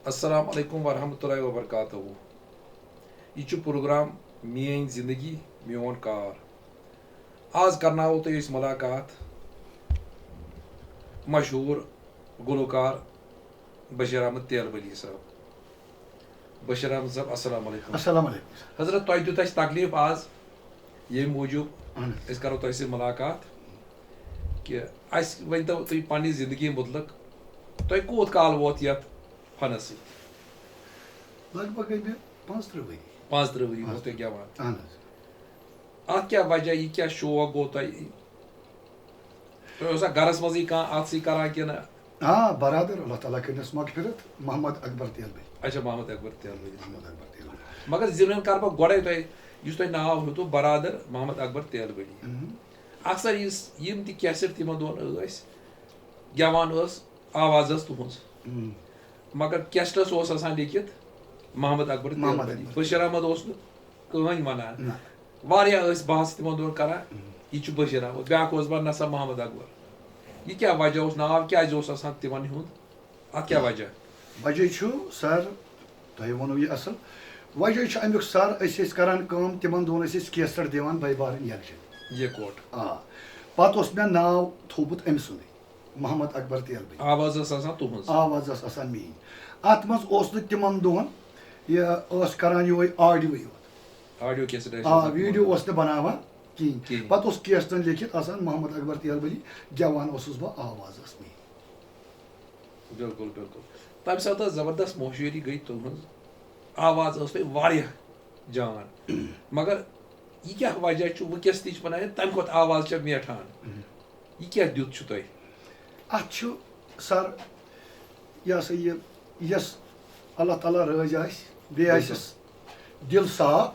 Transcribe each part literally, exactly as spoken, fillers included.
السلام علیکم ورحمۃ اللہ وبرکاتہ۔ یہِ چھُ پروگرام میٲنۍ زندگی میون کار۔ آز کرناوو تۄہہِ أسۍ ملاقات مشہوٗر گلوکار بشیر احمد تیل بلی صٲب۔ بشیر احمد صٲب، السلام علیکم۔ السلام علیکم۔ حضرت، تۄہہِ دیُت اَسہِ تکلیٖف آز، ییٚمہِ موٗجوٗب اہن حظ۔ أسۍ کرو تۄہہِ سۭتۍ ملاقات کہِ اَسہِ ؤنۍتو تُہۍ پننہِ زندگی مُتعلق، تۄہہِ کوٗت کال ووت یتھ فنس سۭتۍ؟ لگ بگ گٔے مےٚ پانٛژترٕٛہ ؤری۔ پانٛژترٕٛہ ؤری ووت تۄہہِ گٮ۪وان۔ اہن حظ۔ اتھ کیٛاہ وجہ، یہِ کیٛاہ شوق گوٚو تۄہہِ؟ تۄہہِ اوسا گرس منٛزٕے کانٛہہ اتھ سۭتۍ کران کِنہٕ؟ آ، برادر، اللہ تعالیٰ کٔرنس مغفرت، محمد اکبر تیل بلی۔ اچھا، محمد اکبر تیل بلی۔ محمد اکبر تیل بلی۔ مگر ذِکرن کرٕ بہٕ گۄڈے تۄہہِ، یُس تۄہہِ ناو ہیوٚتوٕ برادر محمد اکبر تیل بلی۔ اہم۔ اکثر یُس، یِم تہِ کیسٹ تِمن دۄہن ٲسۍ گٮ۪وان ٲس آواز ٲس تُہنٛز۔ اہم۔ مگر کیسٹس اوس آسان لیکھِتھ محمد اکبر تیل محمد بلی۔ اکبر۔ بشیر احمد اوس نہٕ کٕہٕنۍ ونان۔ نہ۔ واریاہ ٲسۍ بحث تِمن دۄہن کران، اہم۔ یہِ چھُ بشیر احمد، بیٛاکھ اوس ونان نسا محمد اکبر۔ یہِ کیٛاہ وجہ اوس، ناو کیٛازِ اوس آسان تِمن ہُنٛد؟ اتھ کیٛاہ وجہ؟ وجہ چھُ سر، تۄہہِ ووٚنوٕ یہِ اصل۔ وجہ چھُ امیُک سر، أسۍ ٲسۍ کران کٲم، تِمن دۄہن ٲسۍ أسۍ کیسٹ دِوان بٲے بارٕنۍ یکجاہ۔ یکوٹ۔ آ۔ پتہٕ اوس مےٚ ناو تھوٚومُت أمۍ سُنٛدُے، محمد اکبر تیل بلی۔ آواز ٲس آسان تُہنٛز۔ آواز ٲس آسان میٛٲنۍ۔ اتھ منٛز اوس نہٕ تِمن دۄہن، یہِ ٲس کران یِہوٚے آڈیوٕے یوت۔ آڈیو کیسٹ ٲسۍ آ، آسان تِمن ویٖڈیو دۄہن۔ اوس نہٕ بناوان کِہیٖنۍ۔ کِہیٖنۍ۔ پتہٕ اوس کیسٹن لیکھِتھ آسان محمد اکبر تیل بلی گٮ۪وان اوسُس بہٕ، آواز ٲس میٛٲنۍ۔ بِلکُل، بِلکُل۔ تَمہِ ساتہٕ ٲس زبردست مشہوٗری گٔے تُہٕنٛز، آواز ٲس تۄہہِ واریاہ جان۔ مگر یہِ کیٛاہ وجہ چھُ وٕنکیٚس تہِ چھِ وَنان، ہے، تَمہِ کھۄتہٕ آواز چھےٚ میٹھان؟ یہِ کیٛاہ دیُت چھُ تۄہہِ؟ اَتھ چھُ سر، یہِ ہسا یہِ، یۄس اللہ تعالیٰ رٲضۍ آسہِ، بیٚیہِ بِلکُل۔ آسٮ۪س دِل صاف،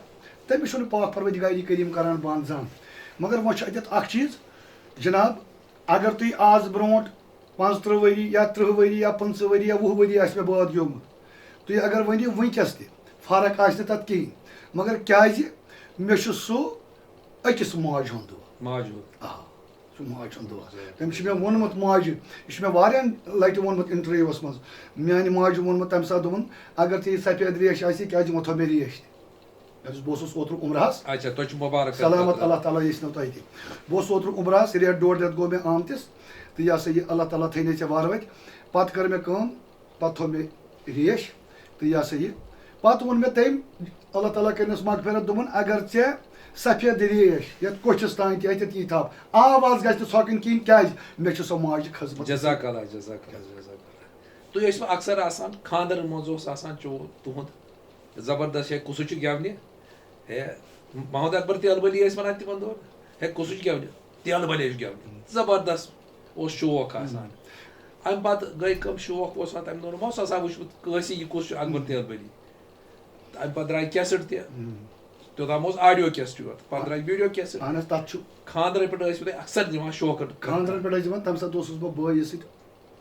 تٔمِس چھُنہٕ پاک پروردگارِ کریم کران بنٛد زانٛہہ۔ مگر وۄنۍ چھُ اَتٮ۪تھ اَکھ چیٖز، جناب، اگر تُہۍ آز برونٛٹھ پانٛژترٕٛہ ؤری یا ترٕٛہ ؤری یا پٕنٛژٕہ ؤری یا وُہ ؤری آسہِ مےٚ بٲتھ گیومُت، تُہۍ اگر ؤنِو وٕنکیٚس تہِ، فرق آسہِ نہٕ تَتھ کِہیٖنۍ۔ مگر کیٛازِ؟ مےٚ چھُ سُہ أکِس ماجہِ ہُنٛد دۄہ۔ ماجہِ ہُنٛد۔ آ، سُہ ماجہِ ہُنٛد دۄہ۔ تٔمۍ چھُ مےٚ ووٚنمُت ماجہِ، یہِ چھُ مےٚ واریاہَن لَٹہِ ووٚنمُت انٹرویوَس منٛز۔ میٛانہِ ماجہِ ووٚنمُت تَمہِ ساتہٕ، دوٚپُن، اگر ژےٚ یہِ سفید ریش آسہِ، کیٛازِ یِمو تھٲو مےٚ ریش تہِ؟ مےٚ دوٚپُس، بہٕ اوسُس اوترٕ عمرہَس۔ اچھا، تۄہہِ چھُ مُبارک۔ سلامت، اللہ تعالیٰ ییٚژھنو تۄہہِ تہِ۔ بہٕ اوسُس اوترٕ عمرہَس، ریٹ ڈۄڈ رٮ۪تھ گوٚو مےٚ آمتِس۔ تہٕ یہِ ہسا یہِ، اللہ تعالیٰ تھٲینَے ژےٚ وارٕ وَتہِ۔ پَتہٕ کٔر مےٚ کٲم، پَتہٕ تھوٚو مےٚ ریش۔ تہٕ یہِ ہسا یہِ، پَتہٕ ووٚن مےٚ تٔمۍ، اللہ تعالیٰ کٔرنَس مغفرت، دوٚپُن، اگر ژےٚ سفید ریش یَتھ کوٚٹھِس تام تہِ اَتٮ۪تھ یی تھَپھ، آواز گژھِ نہٕ ژھۄکٕنۍ کِہیٖنۍ، کیٛازِ؟ مےٚ چھِ سۄ ماجہِ خٔذمت۔ جزاک اللہ، جزاک اللہ، جزاک اللہ۔ تُہۍ ٲسِو اکثر آسان خانٛدرَن منٛز اوس آسان چون، تُہُنٛد زبردست، ہے، کُسُے چھُ گٮ۪ونہِ؟ ہے، محمد اکبر تیل بلی ٲسۍ وَنان تِمن دۄہن، ہے، کُسُے چھُ گٮ۪ونہِ؟ تیل بلی چھُ گٮ۪ونہِ۔ زبردست اوس شوق آسان۔ اَمہِ پتہٕ گٔے کٲم، شوق اوس آسان تَمہِ دۄہن، مہ اوس آسان وٕچھمُت کٲنٛسہِ یہِ کُس چھُ اکبر تیل بلی۔ تہٕ اَمہِ پتہٕ درٛاے کیسٹ تہِ، توٚتام اوس آڈیو کیسٹ یوت، پتہٕ درٛاے ویٖڈیو کیسٹ۔ اہن حظ، تَتھ چھُ۔ خانٛدرن پٮ۪ٹھ ٲسۍ وٕ تۄہہِ اکثر دِوان شوقن؟ خانٛدرن پٮ۪ٹھ ٲسۍ دِوان، تَمہِ ساتہٕ اوسُس بہٕ بٲیِس سۭتۍ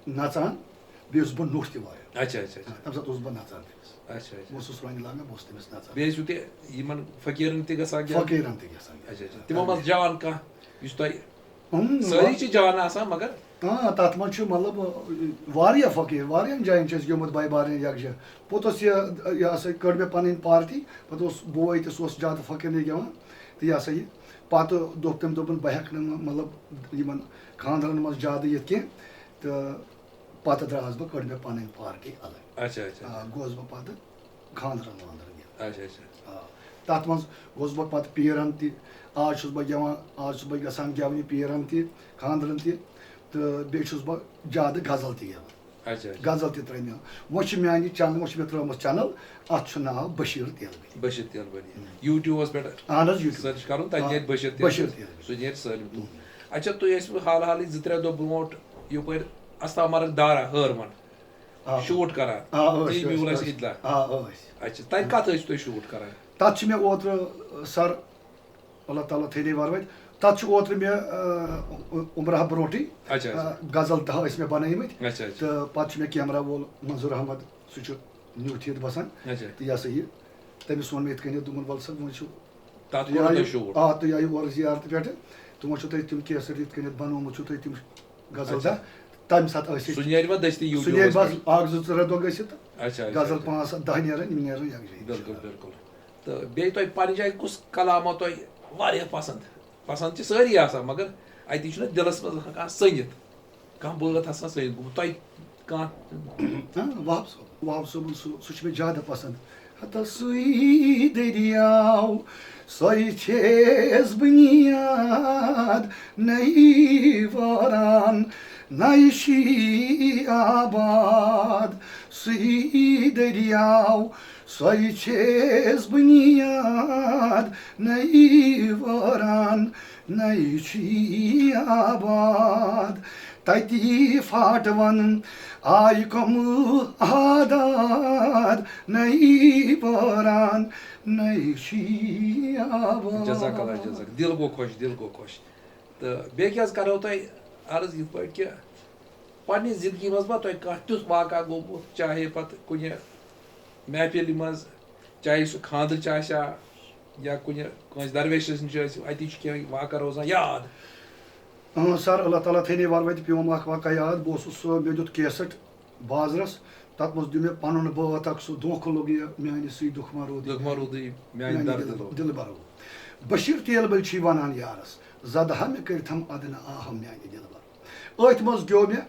نَژان، بیٚیہِ اوسُس بہٕ نوٚٹھ تہِ وایان۔ اچھا، اچھا، اچھا۔ تَمہِ ساتہٕ اوسُس بہٕ نَژان تٔمِس۔ اچھا، اچھا۔ بہٕ اوسُس رۄنہِ لاگان، بہٕ اوسُس تٔمِس نَژان۔ بیٚیہِ ٲسِو تُہۍ یِمن فقیٖرن تہِ گژھان گٮ۪وُن؟ فقیٖرن تہِ گژھان گٮ۪وُن۔ اچھا، اچھا۔ تِمو منٛز جان کانٛہہ یُس تۄہہِ، اۭں، سٲری چھِ جان آسان، مگر آ، تَتھ منٛز چھُ مطلب، واریاہ فقیٖر، واریاہَن جایَن چھُ اَسہِ گیوٚمُت بٲے بارٕنۍ یَکجاہ۔ پوٚت اوس یہِ، یہِ ہسا کٔڑ مےٚ پَنٕنۍ پارٹی، پَتہٕ اوس بوے تہِ، سُہ اوس زیادٕ فقیٖرنٕے گٮ۪وان۔ تہٕ یہِ ہسا یہِ، پَتہٕ دوٚپ تٔمۍ، دوٚپُن، بہٕ ہٮ۪کہٕ نہٕ مطلب یِمَن خانٛدرَن منٛز زیادٕ یِتھ کینٛہہ۔ تہٕ پَتہٕ درٛاس بہٕ، کٔڑ مےٚ پَنٕنۍ پارٹی الگ۔ اچھا، اچھا، آ، اچھا۔ گوس بہٕ پَتہٕ خانٛدرَن وانٛدرَن گٮ۪وان۔ اچھا، اچھا۔ آ، تَتھ منٛز گوس بہٕ پَتہٕ پیٖرَن تہِ۔ آز چھُس بہٕ گٮ۪وان، آز چھُس بہٕ گژھان گٮ۪ونہِ پیٖرَن تہِ، خانٛدرَن تہِ۔ تہٕ بیٚیہِ چھُس بہٕ زیادٕ غزل تہِ گٮ۪وان۔ اچھا، اچھا۔ غزل تہِ ترٲے مےٚ۔ وۄنۍ چھِ میٛانہِ چینل، وۄنۍ چھِ مےٚ ترٲومٕژ چینل، اَتھ چھُ ناو بشیٖر تیلبٔلی۔ بشیٖر تیلبٔلی۔ ہُم۔ یوٗٹیوٗبَس پٮ۪ٹھ اہن حظ، یوٗٹیوٗب۔ سٔرٕچ کَرُن، تَتہِ آ، نیرِ بشیٖر تیلبٔلی۔ بشیٖر تیلبٔلی۔ سُہ نیرِ سٲلِم۔ ہُم۔ اچھا، تُہۍ ٲسوٕ حال حالٕے زٕ ترٛےٚ دۄہ برونٛٹھ یَپٲرۍ اَستان مَرٕگ دارا ہٲروَن آ۔ شوٗٹ کَران۔ آ، ٲسۍ، تی ٲسۍ، میوٗل اَسہِ ٲسۍ۔ اطلاع۔ آ، ٲسۍ۔ اچھا، تَتہِ کَتھ ٲسِو تُہۍ شوٗٹ کَران؟ تَتھ چھِ مےٚ اوترٕ، سر، اللہ تعالیٰ تھٲینَے وَرٲے، تَتھ چھُ اوترٕ مےٚ، آ، عمرہ برونٛٹھٕے، اچھا، اچھا۔ آ، غزل دَہ ٲسۍ مےٚ بَنٲومٕتۍ۔ اچھا، اچھا۔ تہٕ پَتہٕ چھُ مےٚ کیمرہ وول منظور احمد، سُہ چھُ نیوٗ تھِیَتھ بَسان۔ اچھا۔ تہٕ یہِ ہسا یہِ، تٔمِس ووٚن مےٚ یِتھ کٔنٮ۪تھ، دوٚپُن، وَلہٕ سا، وۄنۍ چھُ تَتھ تُہۍ کوٚروٕ آیِو، تۄہہِ شوٗٹ؟ آ، تُہۍ آیِو اورٕ زیارتہٕ پٮ۪ٹھٕ، تِمو چھُو تۄہہِ تِم کیسٹ یِتھ کٔنٮ۪تھ بَنومُت چھُو تۄہہِ تِم غزل اچھا۔ دَہ، تَمہِ ساتہٕ ٲسۍ سُہ أسۍ، نیرِ وۄنۍ دٔستی سُہ نیرِ یوٗٹیوٗبَس بس پٮ۪ٹھ؟ اَکھ زٕ ژٕ رٮ۪تھ دۄہ گٔژھِتھ تہٕ اچھا، اچھا، غزل اچھا۔ پانٛژھ ستھ، دَہ نیرَن، یِم نیرَن یَکجاہ، بِلکُل، اِنشاءاللہ۔ بِلکُل۔ تہٕ بیٚیہِ تۄہہِ پنٕنہِ جایہِ کُس کلام آو تۄہہِ واریاہ پسنٛد؟ پسنٛد چھِ سٲری آسان، مگر اَتی چھُنہ دِلس منٛز آسان کانٛہہ سٔنِتھ، کانٛہہ بٲتھ آسان سٔنِتھ گوٚمُت۔ تۄہہِ کانٛہہ؟ ہاں، وہاب صٲب، وہاب صٲبُن سُہ، سُہ چھُ مےٚ زیادٕ پسنٛد۔ ہتا سُے دٔریاو، سۄے چھیٚس بُنیاد، نٔے وٲران، نَیہِ شی آباد۔ سُے دٔریاو، سۄے چھیٚس بُنیاد، نٔے وٲران، نَیہِ شی آباد۔ تَتی پھاٹوَن آیہِ کۄمہٕ آداد، نٔے وٲران، نٔے شی آباد۔ جزاک اللہ، جزاک۔ دِل گوٚو خۄش، دِل گوٚو خۄش۔ تہٕ بیٚیہِ کیٛاہ حظ کَرو تۄہہِ عرض یِتھ پٲٹھۍ کہِ پننہِ زندگی منٛز ما تۄہہِ کانٛہہ تیُتھ واقعہ گوٚمُت، چاہے پتہٕ کُنہِ محفلہِ منٛز، چاہے سُہ خانٛدرٕچ آسہِ ہا یا کُنہِ کٲنٛسہِ درویشس نِش ٲسِو، اَتی چھُ کینٛہہ واقعہ روزان یاد؟ اۭں سر، اللہ تعالیٰ تھٲینی ورٲے تہِ پیوم اکھ واقعہ یاد۔ بہٕ اوسُس، سُہ، مےٚ دیُت کیسٹ بازرس، تتھ منٛز دیُت مےٚ پنُن بٲتھ اکھ، سُہ دھوکہٕ لوٚگ یہِ میانہِ سۭتۍ، دُکھ ما روٗدٕے دُکھ ما روٗدٕے میانہِ میانہِ دردٕ دِلہٕ، لوٚگ۔ دِلہٕ بَرو۔ بشیر تیل بل چھی ونان یارس، زدہا مےٚ کٔرتھم ادنہٕ آہم میانہِ دِلہٕ بَرو۔ أتھۍ منٛز گیو مےٚ،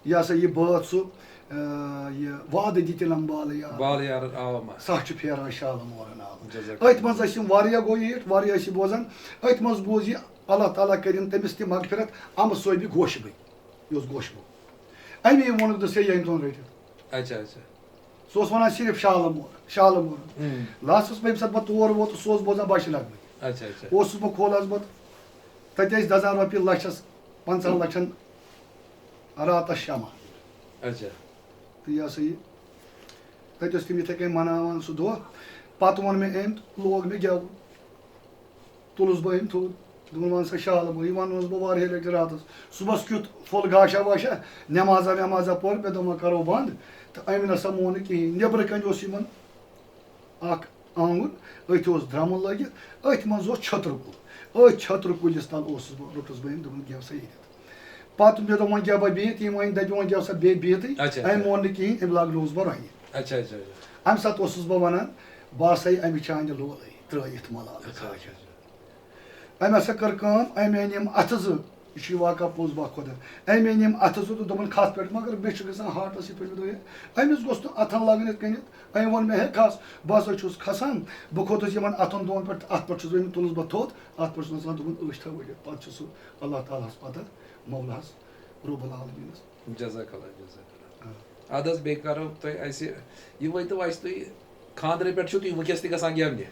یہِ ہسا یہِ بٲتھ سُہ، آ، یہِ وعدٕ دِتہِ لمبالہٕ یار۔ بالہٕ یارن آو ما؟ سَتھ چھُ پھیران شالہٕ مورن آو۔ جزاک أتھۍ منٛز اللہ۔ ٲسۍ یِم واریاہ گوٚو ییٖٹۍ، واریاہ ٲسۍ یہِ بوزان۔ أتھۍ منٛز بوٗز یہِ، اللہ تعالیٰ کٔرِن تٔمِس تہِ مغفرت، اَمہٕ صٲبہِ گوشہِ بٔنۍ، یہِ اوس گوشہِ بوٚو۔ اَمی ووٚنُکھ دوٚپُس ہے یہِ أنۍ تون رٔٹِتھ۔ اچھا، اچھا۔ سُہ اوس وَنان صرف شالہٕ مور، شالہٕ مور۔ ہم۔ لاسٹَس منٛز ییٚمہِ ساتہٕ بہٕ تور ووتُس، سُہ اوس بوزان بَچھِ نغمہٕ۔ اچھا، اچھا۔ اوسُس بہٕ کھولان بہٕ، تَتہِ ٲسۍ دَزان رۄپیہِ لَچھَس، پنٛژاہَن لَچھَن راتَس شمع۔ اچھا۔ تہٕ یہِ ہسا یہِ، تَتہِ اوس تِم یِتھَے کٔنۍ مَناوان سُہ دۄہ۔ پَتہٕ ووٚن مےٚ أمۍ تہٕ لوگ مےٚ گٮ۪وُن۔ تُلُس بہٕ أمۍ تھوٚد، دوٚپُن، "وَن سا شالہٕ مۄہر"، یہِ وَنُن اوسُس بہٕ واریاہہِ لَٹہِ راتَس۔ صُبحَس کیُتھ پھوٚل گاشا واشا، نٮ۪مازا وٮ۪مازا پٔر، مےٚ دوٚپ، "وۄنۍ کَرو بنٛد"، تہٕ أمۍ نہ سا مون نہٕ کِہیٖنۍ۔ نیٚبرٕ کَنۍ اوس یِمَن اَکھ آنٛگُن، أتھۍ اوس درٛمُن لٲگِتھ، أتھۍ منٛز اوس چھٔترٕ کُل، أتھۍ چھٔترٕ کُلِس تَل اوسُس بہٕ، روٚٹُس بہٕ أمۍ، دوٚپُن، "گٮ۪و سا ییٚتٮ۪تھ"۔ پَتہٕ مےٚ دوٚپ، "وۄنۍ گٮ۪وٕ بہٕ بیٚیہِ"، تٔمۍ وۄنۍ دَپہِ، "وۄنۍ گٮ۪و سا بیٚیہِ بِہتٕے"، اچھا، اچھا۔ أمۍ مون نہٕ کِہیٖنۍ، أمۍ لاگنووُس بہٕ رَنہِ۔ اچھا، اچھا، اچھا۔ اَمہِ ساتہٕ اوسُس بہٕ وَنان، "بہٕ ہسا یہِ اَمہِ چانہِ لولٕے ترٛٲیِتھ ملالہٕ اچھا، خاکہِ"۔ اچھا، اچھا۔ أمۍ ہسا کٔر کٲم، أمۍ أنۍ یِم اَتھٕ زٕ، یہِ چھُ یہِ واقعہ پوٚز با خۄدا، أمۍ أنۍ یِم اَتھٕ زٕ تہٕ دوٚپُن، "کھَس پٮ۪ٹھ"، مگر مےٚ چھُ گژھان ہاٹَس یِتھ پٲٹھۍ مےٚ دوٚپ، ہے، أمِس گوٚژھ نہٕ اَتھَن لَگُن یِتھ کٔنٮ۪تھ، أمۍ ووٚن مےٚ، "ہے کھَس"، بہٕ ہسا چھُس کھَسان، بہٕ کھوٚتُس یِمَن اَتھَن دۄن پٮ۪ٹھ، اَتھ پٮ۪ٹھ چھُس بہٕ أمِس، تُلُس بہٕ تھوٚد، اَتھ پٮ۪ٹھ چھُس نَژان، دوٚپُن، "أچھ تھاو ؤلِتھ"، پَتہٕ چھُ سُہ اللہ تعالیٰ ہَس پَتہ، مولا ہَس، رب العالمینَس۔ جزاک اللہ، جزاک اللہ۔ آ۔ اَدٕ حظ، بیٚیہِ کَرو تۄہہِ اَسہِ، یہِ ؤنۍ تو اَسہِ تُہۍ، خانٛدرٕ پٮ۪ٹھ چھُو تُہۍ وٕنکیٚس تہِ گژھان گٮ۪ونہِ؟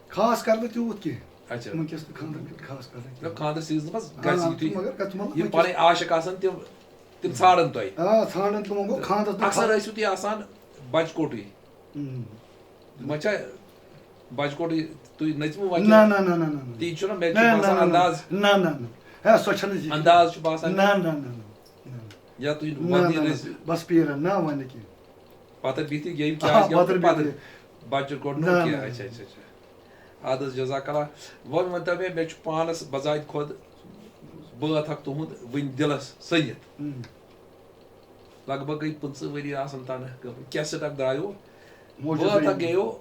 خاص کر نہٕ تیوٗت کینٛہہ۔ اچھا۔ وٕنکیٚس نہٕ خانٛدرن پٮ۪ٹھ خاص کر نہٕ کینٛہہ۔ مطلب، خانٛدر season منٛز آ، گژھِ یہِ تُہۍ، مگر کتھ مطلب یِم وٕنکیٚس پنٕنۍ عاشق آسان، تِم، تِم ژھانڈن تۄہہِ۔ آ، ژھانڈن تِمو گوٚو خانٛدر تہٕ اکثر خانٛدر۔ ٲسِو تُہۍ آسان بچہٕ کوٹٕے۔ اۭں۔ وۄنۍ چھا بچہٕ کوٹٕے تُہۍ نٔژِوٕ وۄنۍ نہ، کِنہٕ؟ نہ، نہ، نہ، نہ، نہ۔ تی چھُنہ، مےٚ چھُ نہ، نہ، باسان نہ، نہ، انداز۔ نہ، نہ، نہ۔ ہے، سۄ چھنہٕ زِ-، انداز چھُ باسان نہ، مےٚ۔ نہ، نہ، نہ، نہ۔ یا تُہۍ نہ، وۄنۍ نہ، نہ۔ ٲسِو۔ بس پیٖرن، نہ، وۄنۍ نہٕ کینٛہہ۔ پتہٕ بِہتھ یہِ گیم آ، کیٛازِ گیوٚو پتہٕ تہٕ بِہتھ پتہٕ یہِ۔ بچہِ کوٚر نہٕ نہ، کینٛہہ۔ نہ، اچھا، نہ۔ اچھا، اچھا۔ اَدٕ حظ، جزاک اللہ۔ وۄنۍ ؤنۍ تو مےٚ، مےٚ چھُ پانَس بذاتِ خۄد بٲتھ اَکھ تُہُنٛد وٕنہِ دِلَس سٔنِتھ۔ اۭں۔ لگ بگ گٔے پٕنٛژٕہ ؤری آسَن تَنہٕ گٔمٕتۍ۔ کیسٹ اَکھ درٛایو۔ موجود بٲتھ اَکھ زٔمیٖن۔ گٔیو،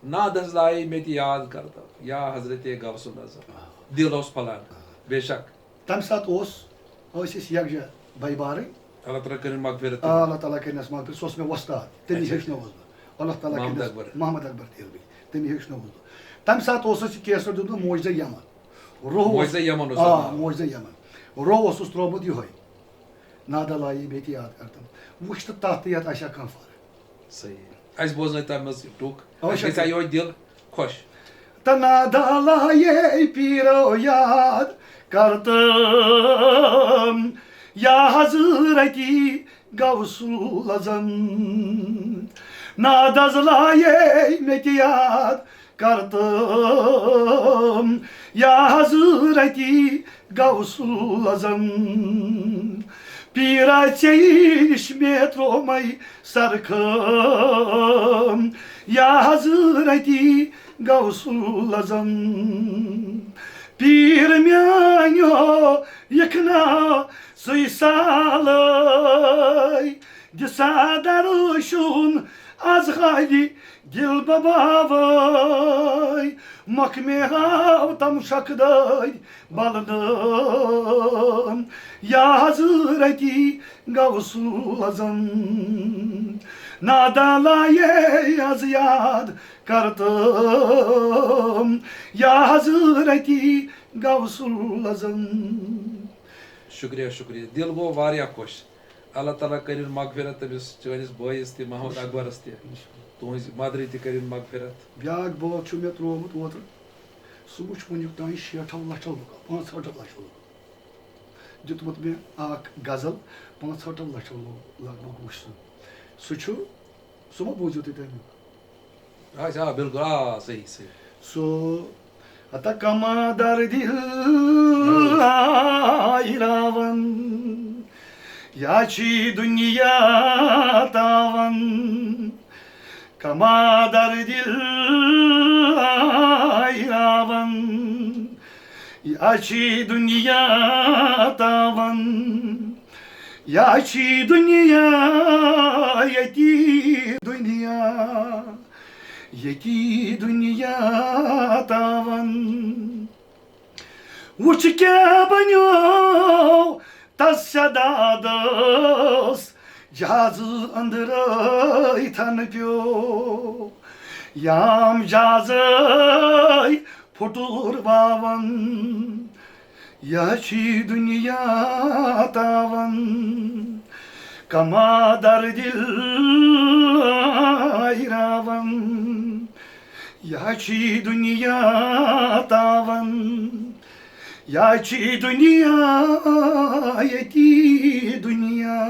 "نادَس لایے مےٚ تہِ یاد کر تو، یا حضرت غوث العظم۔" آ۔ دِل اوس پھۄلان۔ آ۔ بے شک۔ تَمہِ ساتہٕ اوس، ٲسۍ أسۍ یکجا بٔے بارٕنۍ۔ اللہ تعالیٰ کٔرِنۍ مغفرت۔ آ، اللہ تعالیٰ کٔرِنَس مغفرت۔ سُہ اوس مےٚ وۄستاد۔ تٔمی اچھا۔ ہیٚچھنووُس بہٕ۔ اللہ تعالیٰ محمد کٔرِنَس اکبر۔ محمد اکبر تیلبی۔ تٔمی ہیٚچھنووُس بہٕ۔ تَمہِ ساتہٕ اوس اَسہِ یہِ کیسٹ دیُتمُت معجزہ یمن۔ روح اوس، معجزہ یمن اوس آ، اَتھ ناو۔ معجزہ یمن۔ روح اوسُس ترٛوومُت یِہوٚے۔ نادَس لایے مےٚ تہِ یاد کر تو۔ وٕچھ تہٕ تَتھ تہٕ یَتھ آسیا کانٛہہ فرق۔ صحیح۔ اَسہِ بوزنٲے تَتھ منٛز ٹُک۔ اَوے اَسہِ چھا گژھِ ہا یِہوٚے دِل خۄش۔ تہٕ نادَس لایے پیٖرو یاد کر تم یا حضرتی غوث العظم۔ نادَس لایے مےٚ تہِ یاد کر تم یا حضرتی غوث العظم۔ پیٖرا ژےٚ نِش مےٚ ترٛومَے سرخم یا حضرتی غوث العظم۔ پیٖر میٛانیو یِکھنہ سُے سالَے، دِسا درشُن از حالہِ دِل بباوَے۔ مۄکھ مےٚ ہاو تم شکدٲدۍ بلنہٕ، یا حضرتی غوث العظم۔ نادان لایے از یاد کرتم، یا حضرتی غوث العظم۔ شُکریہ، شُکریہ۔ دِل گوٚو واریاہ خۄش۔ اللہ تعالیٰ کٔرِن مغفرت تٔمِس چٲنِس بٲیِس تہِ، محمد اکبرس تہِ، تُہٕنٛزِ مدرِ تہِ کٔرِن مغفرت۔ بیٛاکھ بٲتھ چھُ مےٚ ترٛوومُت اوترٕ، سُہ وُچھ وُنیُک تام شیٹھو لچھو لُکو، پانٛژہٲٹھو لچھو لُکو دیُتمُت مےٚ اکھ غزل، پانٛژہٲٹھو لچھو لُکو لگ بگ وُچھ سُہ۔ سُہ چھُ، سُہ ما بوٗزِو تُہۍ تَمیُک؟ آ، آ، بِلکُل، آ، صحیح، صحیح۔ سُہ ہتا کما درد دل آیراون، یا چی دنیا تاون۔ کما درد دل آیراون، یا چی دنیا تاون۔ یا چی دنیا، یتی دنیا، یتی دنیا تاون۔ وُچھ کیٛاہ بنیو تس شدادس، جہازٕ أنٛدرَے تھن پیوٚو۔ یام جہازَے پھُٹُر واون، یا چھی دنیا تاون۔ کما در دل آیراون، یا چھی دنیا تاون۔ یا چھی دنیا، یتی دنیا،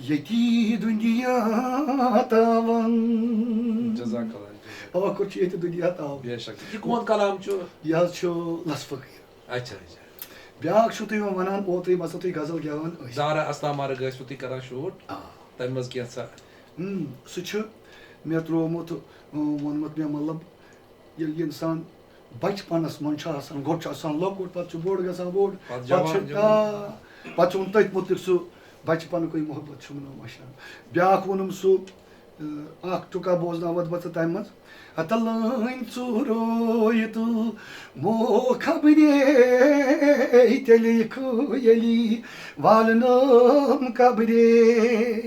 یتی دنیا تاون۔ جزاک اللہ، جزاک۔ ٲخٕر چھُ ییٚتہِ دُنیا تاون۔ بے شک۔ یہِ کون کلام چھُ؟ یہِ حظ چھُ لس فقیٖر۔ اچھا، اچھا۔ بیٛاکھ چھُو تُہۍ وۄنۍ وَنان، اوترٕ یِم ہسا تُہۍ غزل گٮ۪وان ٲسۍ۔ دارا اسلام مرگ ٲسوٕ تُہۍ کران shoot؟ آ۔ تَمہِ منٛز کینٛژھا؟ اۭں، سُہ چھُ مےٚ ترٛوومُت، اۭں، ووٚنمُت مےٚ، مطلب، ییٚلہِ یہِ اِنسان بچپنس منٛز چھُ آسان، گۄڈٕ چھُ آسان لۄکُٹ، پتہٕ چھُ بوٚڑ گژھان بوٚڑ، پتہٕ پتہٕ چھُ، جوان، جوان۔ آ، پتہٕ چھُ ووٚن تٔتھۍ مُتعلق سُہ بچپنُکُے محبت چھُم نہٕ مشان۔ بیٛاکھ ووٚنُم سُہ، اۭں، اکھ ٹُکا بوزناوتھ بہٕ ژٕ تَمہِ منٛز۔ ہتہٕ لٲنۍ ژوٗرو یہِ تہٕ مو خبرے، تیٚلہِ یہِ کھو ییٚلی والنٲم قبرے۔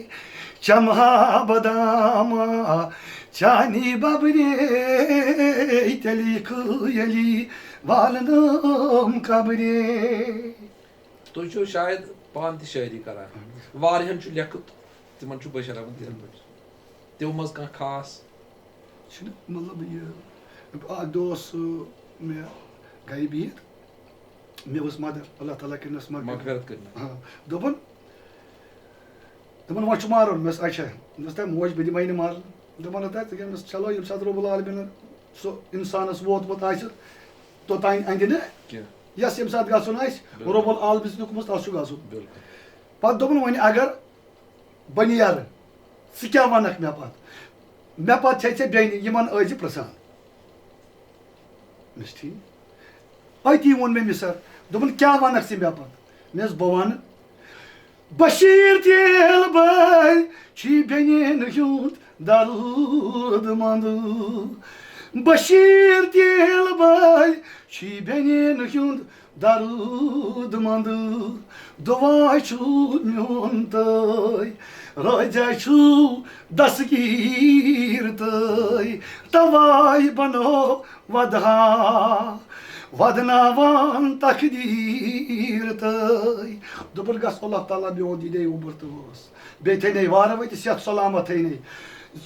چمہا بداما چانی ببرے، تیٚلہِ یہِ کھو ییٚلی والنٲم قبرے۔ تُہۍ چھِو شاید پانہٕ تہِ شٲعری کران۔ اہن حظ۔ واریاہن چھُ لیٚکھُت، تِمن چھُ بشیر احمد تِلہٕ پٲٹھۍ۔ تِمو منٛز کانٛہہ خاص؟ چھُنہٕ، مطلب، یہِ، اکھ دۄہ اوس، اۭں، مےٚ گرِ بِہِتھ، مےٚ اوس mother، اللہ تعالیٰ کٔرِنَس مغفرت۔ مغفرت کٔرِنَس۔ ہاں، دوٚپُن، دوٚپُن، وۄنۍ چھُ مَرُن۔ مےٚ ووٚنُس، اچھا۔ مےٚ ووٚنُس، تۄہہِ موج، بہٕ دِمَے نہٕ مَرُن۔ دوٚپُن، ہتا ژٕ کیٛاہ؟ مےٚ ووٚنُس، چلو، ییٚمہِ ساتہٕ رۄب العالمیٖنَن سُہ اِنسانَس ووتمُت آسہِ، توٚتام اَندِ نہٕ۔ کینٛہہ۔ یَس ییٚمہِ ساتہٕ گژھُن آسہِ، بِلکُل۔ رۄب العالمیٖن سٕنٛدِ حُکمَس تَس چھُ گژھُن۔ بِلکُل۔ پَتہٕ دوٚپُن، وۄنۍ اگر بہٕ نیرٕ، ژٕ کیٛاہ وَنَکھ مےٚ پَتہٕ؟ مےٚ پَتہٕ چھے ژےٚ بیٚنہِ، یِمَن ٲسۍ زِ پرٛژھان۔ مےٚ ووٚنُس، ٹھیٖک۔ أتی ووٚن مےٚ مِسَر، دوٚپُن، کیٛاہ وَنَکھ ژٕ مےٚ پَتہٕ؟ مےٚ ووٚنُس، بہٕ وَنہٕ، بشیٖر تیل بٲے چھی بیٚنٮ۪ن ہُنٛد درد مند۔ بشیٖر تیل بٲے چھی بیٚنٮ۪ن ہُنٛد درد مند۔ دُعا چھُ میون تہٕ روزہ چھُ دستگیٖر تہٕ توے بنو ودہا ودناوان تقدیٖر تہٕ۔ دوٚپُن، گژھ، اللہ تعالیٰ میون دی دے عمر تہٕ وٲنٛس۔ بیٚیہِ تھٲینَے وارٕ وٲتِتھ صحت سلامت تھٲینَے۔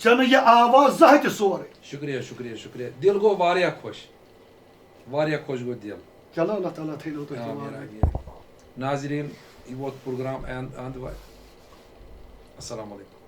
ژےٚ نہٕ یہِ آواز زانٛہہ تہِ سورُے۔ شُکریہ، شُکریہ، شُکریہ۔ دِل گوٚو واریاہ خۄش۔ واریاہ خۄش گوٚو دِل۔ چلو، اللہ تعالیٰ تھٲینو تُہۍ تہِ آمین، وارٕ۔ آمین۔ ناظریٖن، یہِ ووت پروگرام اند، اند وۄنۍ۔ السلام علیکم۔